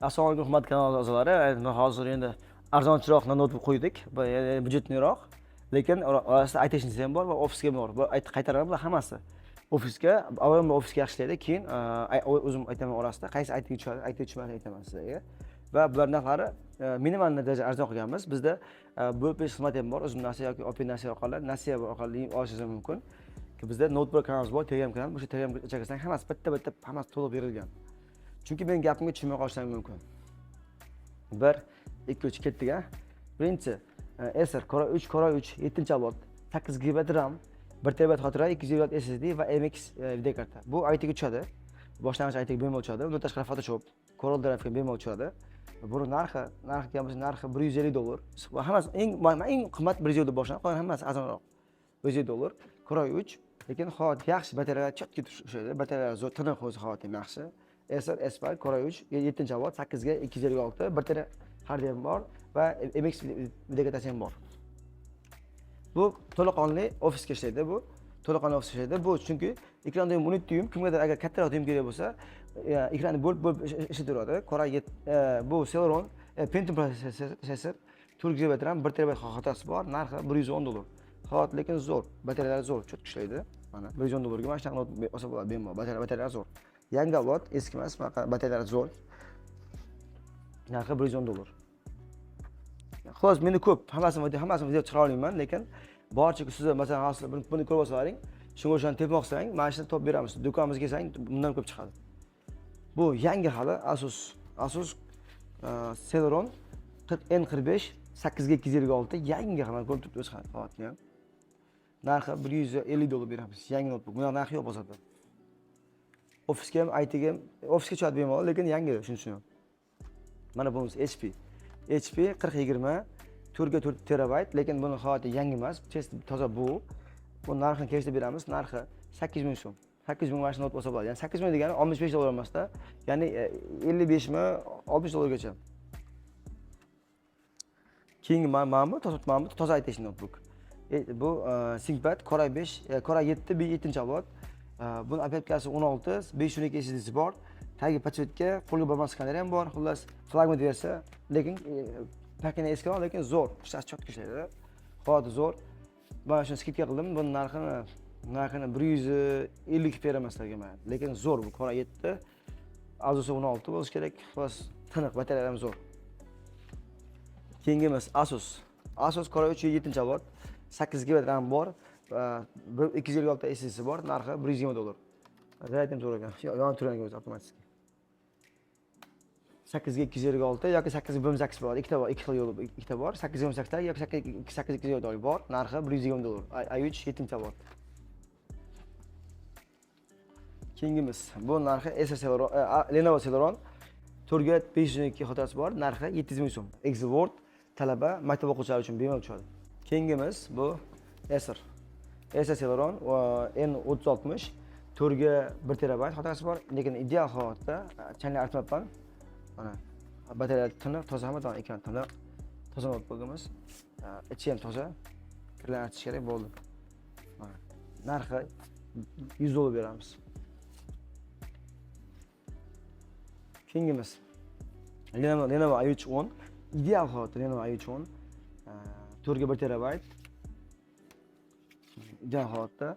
Assalomu alaykum, hurmatli kanal a'zolari. Endi hozir endi arzonchiroq noutbuk qo'ydik, бюджетный roq, lekin orasida aytishimiz ham bor va ofisga ham bor. Bu qaytaraman, bular hammasi ofisga, avvalambor ofisga yaxshi ishlaydi, keyin o'zim aytaman orasida qaysi aytga tushadi, aytga tushmaydi aytaman sizlarga. Va bular narxlari minimal darajada arzon qilganmiz. Bizda bo'lib berish xizmati ham bor, o'zim nasiya yoki OP nasiya orqali, nasiya orqali olishingiz mumkin. Bizda notebook kanalimiz bor, Telegram kanal, o'sha Telegram kirsangiz hammasi bitta bitta hammasi to'liq berilgan. Chunki men gapimga tushunmay qolishlaring mumkin. 1 2 3 ketdik a. Birinchi Acer Core 3, Core 3 7 avlod, 8 GB RAM, 1 TB xotira, 256 SSD va MX videokarta. Bu IT ga tushadi. Boshlang'ich IT ga bemalol tushadi. Undan tashqari Photoshop, Corel Draw ga bemalol tushadi. Buni narxi kam bo'lsa, narxi $150. Va hammasi eng qimmat 150 boshlanadi, qolgan hammasi arzonroq. $150. Core 3, lekin holat yaxshi, batareyalar чётко tushadi. Batareyalar zo'r, tiniq o'zi, holati ham yaxshi. Acer Aspire Core 3 7 avlod, 8 ga 256, 1 tera hardi ham bor va MX videokartasi ham bor. Bu to'laqonli ofisga ishlaydi bu. To'laqonli ofisga ishlaydi. Bu chunki ekran dyum 12 dyum, kimgadir agar kattaroq dyum kerak bo'lsa, ekranni bo'lib bo'lib ishlataveradi. Core bu Celeron Pentium protsessor, 4 GB RAM, 1 TB xotirasi bor, narxi $110. Holat lekin zo'r, batareyalari zo'r, чётко ishlaydi. Mana $110 ga mana shunaqa noutbuk olsa bo'ladi bemalol. Batareyalar zo'r. Yangi avlod, eski emas, bunaqa batareyalar zo'r. Narxi $110. Xullas, meni ko'p, hammasini video chiqara olmayman, lekin boricha sizni masalan hozir buni ko'rib olsalaring, shunga o'xshagan telefon qilsang, mana shuni topib beramiz. Do'konimizga kelsang, bundan ko'p chiqadi. Bu yangi hali Asus Celeron 40 N45 8 ga 256, yangi hali, ko'rib turibdi o'zi holatni ham. Narxi $150 beramiz. Yangi notebook. Bunaqa narxi yo'q bozorda. Ofisga ham, IT ga ham, ofisga tushadi bemalol, lekin yangi, shuning uchun. Mana bunisi HP. HP 4020, 4 ga 4 terabayt, lekin buni holati yangi emas, test toza bu. Bu narxini kelishtirib beramiz, narxi 8 ming so'm. 8 ming mana shu noutbuk olsa bo'ladi. Ya'ni 8 ming degani 65 dollar emasda, ya'ni 55 mi, 60 dollargacha. Keyingi mana bu toza, mana bu toza IT notebook. Bu ThinkPad Core i5, Core i7 7 avlod. Buni оперативка si 16, 512 SSDsi bor. Tagi подсветка, qo'lga bormas skaner ham bor. Xullas, flagman versiya, lekin pakini eskiroq, lekin zo'r. Ishlash чётко ishlaydi. Holati zo'r. Mana shuni скидка qildim. Buni narxini 150 qilib beraman sizlarga man. Lekin zo'r bu Core i7. Asus 16 bo'lishi kerak. Xullas, tiniq, batareya ham zo'r. Keyingimiz Asus. Asus Core 3 7 avlod. 8 GB RAM bor. 256 SSDsi bor. Narxi $120 dollar. Zaryad ham zo'r ekan. Yonib turgan o'zi avtomatik. 8 ga 256 yoki 8 ga 128 bo'ladi. Ikkita bor, ikki xil yo'li ikkita bor. 8 ga 18 yoki 8 256 bor. Narxi $120 dollar. i3 7 avlod. Keyingimiz bu narxi Acer Celeron, Lenovo Celeron 4 ga 512 xotirasi bor, narxi 700 ming so'm. Excel, Word, talaba, maktab o'quvchilari uchun bemalol tushadi. Keyingimiz bu Acer. Acer Celeron N3060, 4 ga 1 terabayt xotirasi bor, lekin ideal holatda, changlar artmabman. Mana batareya tiniq, toza, hamma tomon ekran tiniq. Toza noutbukimiz. Ichi ham toza. Kirlarni artish kerak bo'ldi. Mana narxi 100 dollar beramiz. Keyingimiz Lenovo i3 10, ideal holatda Lenovo i3 10, 4 ga 1 terabayt, ideal holatda,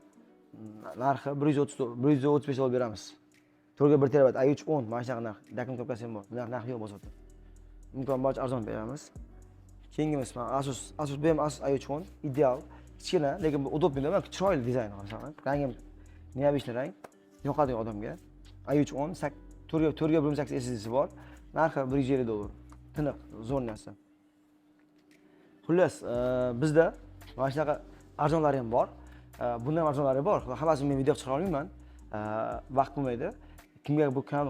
narxi 130 dollar, 135 dollar beramiz. 4 ga 1 terabayt i3 10, mana shunaqa narx, dokument kopkasi ham bor. Bunaqa narxi yo'q bozorda. Imkon boricha arzon beramiz. Keyingimiz mana Asus, bu ham Asus i3 10, ideal, kichkina, lekin bu удобный, chiroyli dizayn, masalan rangi ham необычный rang, yoqadi odamga. i3 10, 4 ga 1.8 SSDsi bor, narxi 150 dollar. Tiniq, zo'r narsa. Xullas, bizda mana shunaqa arzonlari ham bor. Bundan ham arzonlari bor. Hammasini men video chiqara olmayman. Vaqt bo'lmaydi. Kimga bu kanal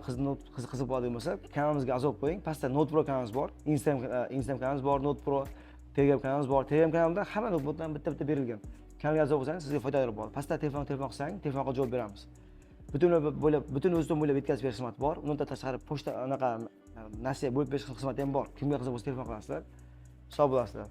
qiziq bo'ladigan bo'lsa, kanalimizga a'zo bo'lib qo'ying. Pastda Note Pro kanalimiz bor, Instagram kanalimiz bor, Note Pro, Telegram kanalimiz bor. Telegram kanalimda hamma noutbukdan bitta-bitta berilgan. Kanalga a'zo bo'lsangiz, sizga foydali bo'ladi. Pastda telefon qilsang, telefonga javob beramiz. Butun bo'ylab, butun O'zbekiston bo'ylab yetkazib berish xizmati bor. Undan tashqari pochta anaqa nasiya bo'lib berish xizmati ham bor. Kimga qiziq bo'lsa, telefon qilasizlar. Sog' bo'lasizlar.